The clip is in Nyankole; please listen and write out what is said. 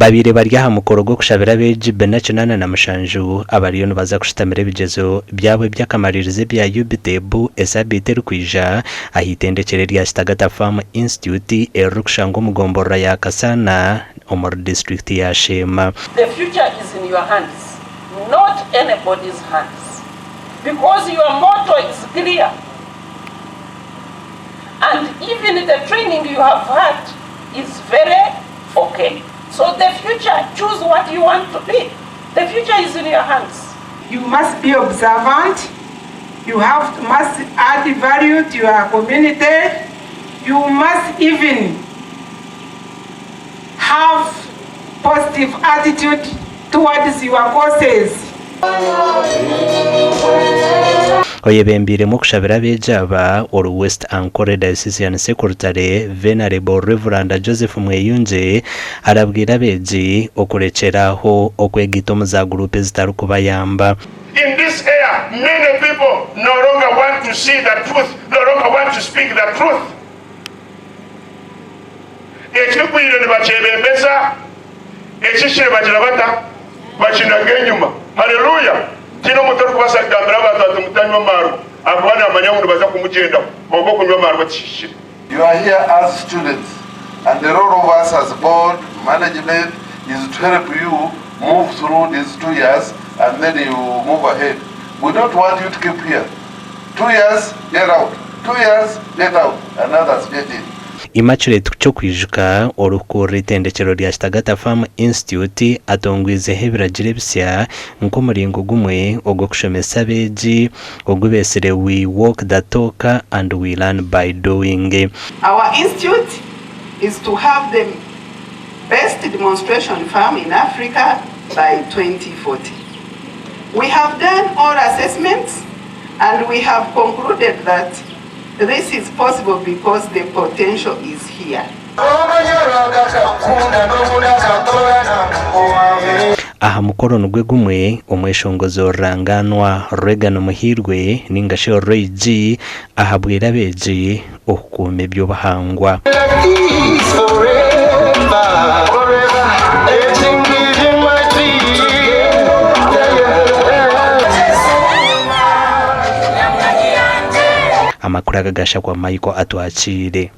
Babaire bari aha mukoro gw'okushabira abeegi bina 87 abariyo nibaza kushutamira ebigyezo byabo eby'akamaririzo ebya UBTEB esabiiti erikwija aha itendekyero erya Kitagata Farm Institute eririkushangwa omu gomborora ya Kasana omuri disiturikiti ya Sheema. The future is in your hands not anybody's hands because your motto is clear and even the training you have had is very ok so the future choose what you want to be the future is in your hands. You must be observant, you have must add value to your community, you must even have positive attitude towards your courses. Oyebembeiremu okushabira abeegi aba, ori West Ankole Diocesan Secretary, Venerable Rev. Joseph Mweyungye, arabwire abeegi okurekyera aho okwegaita omu za guruupu ezitarikubayamba. In this air, many people no longer want to see the truth, no longer want to speak the truth. Ekigwire nibakyebembeza, ekihikire bagira bata? Bakinaga enyima. Haleluya! Tihaine omuntu orikubaasa kugambira abantu ati, Mutanywa amaarwa, ahakuba naamanya ngu nibaza kumugyendaho. Kwonka okunywa amaarwa tihikire. You are here as students and the role of us as board, management is to help you move through these 2 years and then you move ahead. We don't want you to keep here. 2 years, get out. 2 years, get out. And others get in. Immaculate Kyokwijuka orikukurira itendekyero rya Kitagata Farm Institute atongwizeho ebiragiro ebisya nk'omuringo gumwe ogw'okushomesa abeegi ogu beetsire We Walk the Talk and We Learn by Doing. Our institute is to have the best demonstration farm in Africa by 2040. We have done all assessments and we have concluded that this is possible because the potential is here. Aha mukoro nigwo gumwe, omweshongozi orurangaanwa Reagan Muhiirwe ninga shi Ray G ahabwire abeegi okukuuma eby'obuhangwa. Amakuru aga gashakwa Michael Atwakiire.